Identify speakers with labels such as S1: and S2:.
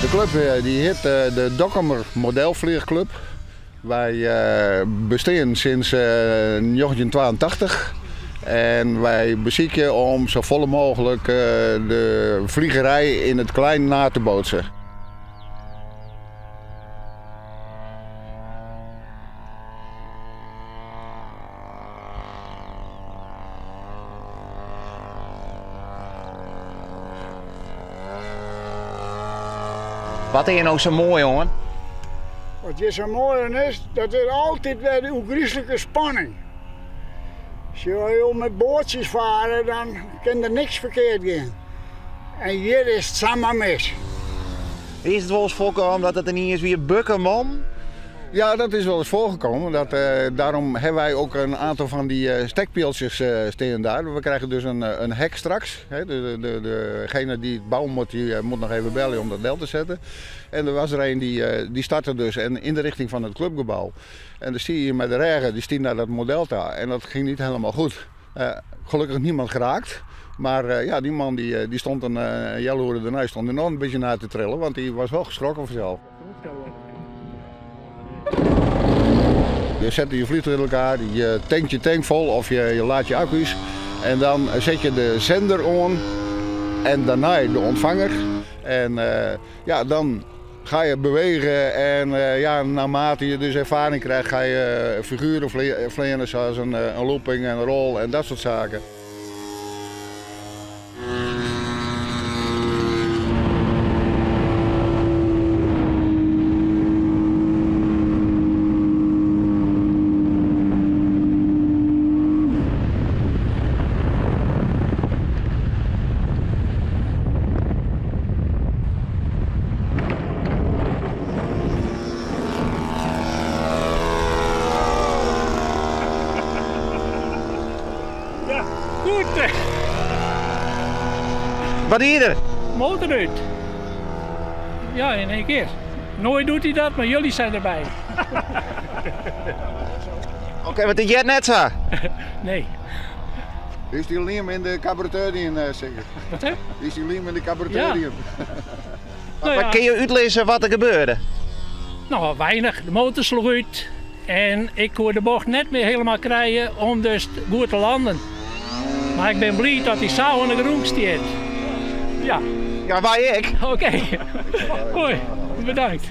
S1: De klup die hjit de Dokkumer Modelfleachklub. Wy bestean sinds njoggentjintwaentachtich en wy besykje om safolle mooglik de fliegerij yn it klein na te bootsen.
S2: Wat is hjir no sa moai oan?
S3: Wat hjir sa moai oan is, dat is altyd wer de ôfgryslike spanning. As jo met boatsjes fare, dan kin der niks ferkeard gean. En hjir is it samar mis.
S2: Is it wolris foarkommen dat it yniens wie bukke man?
S1: Ja, dat is wel eens voorgekomen. Dat, daarom hebben wij ook een aantal van die stekpealtsjes stean daar. We krijgen dus een hek straks. Degene die het bouwen moet, die moet nog even bellen om dat del te zetten. En er was er een die startte dus en in de richting van het clubgebouw. En dan zie je met de regen, die stiet naar dat model daar. En dat ging niet helemaal goed. Gelukkig niemand geraakt. Maar ja, die man die stond een healoere daarna stond er nog een beetje naar te trillen, want die was wel geschrokken vanzelf. Je zet je vliegtuig in elkaar, je tankt je tank vol of je laadt je accu's. En dan zet je de zender aan en daarna de ontvanger. En ja, dan ga je bewegen en ja, naarmate je dus ervaring krijgt, ga je figuren vliegen zoals een looping en een rol en dat soort zaken.
S4: Ja, goed.
S2: Wat die der?
S4: Motor uit. Ja, in één keer. Nooit doet hij dat, maar jullie zijn erbij.
S2: Oké, wat is jij net zo?
S4: Nee.
S1: Is die liem in de carburateur in, zeker?
S4: Wat hè?
S1: Is die liem in de carburateur
S4: Ja.
S1: in?
S4: Nou
S2: Maar
S4: ja.
S2: kun je uitlezen wat er gebeurde?
S4: Nou, weinig. De motor sloeg uit. En ik kon de bocht net meer helemaal krijgen om dus goed te landen. Maar ik ben blij dat hij zo aan de grond staat. Ja.
S2: Ja, wij ik.
S4: Oké. Hoi, bedankt.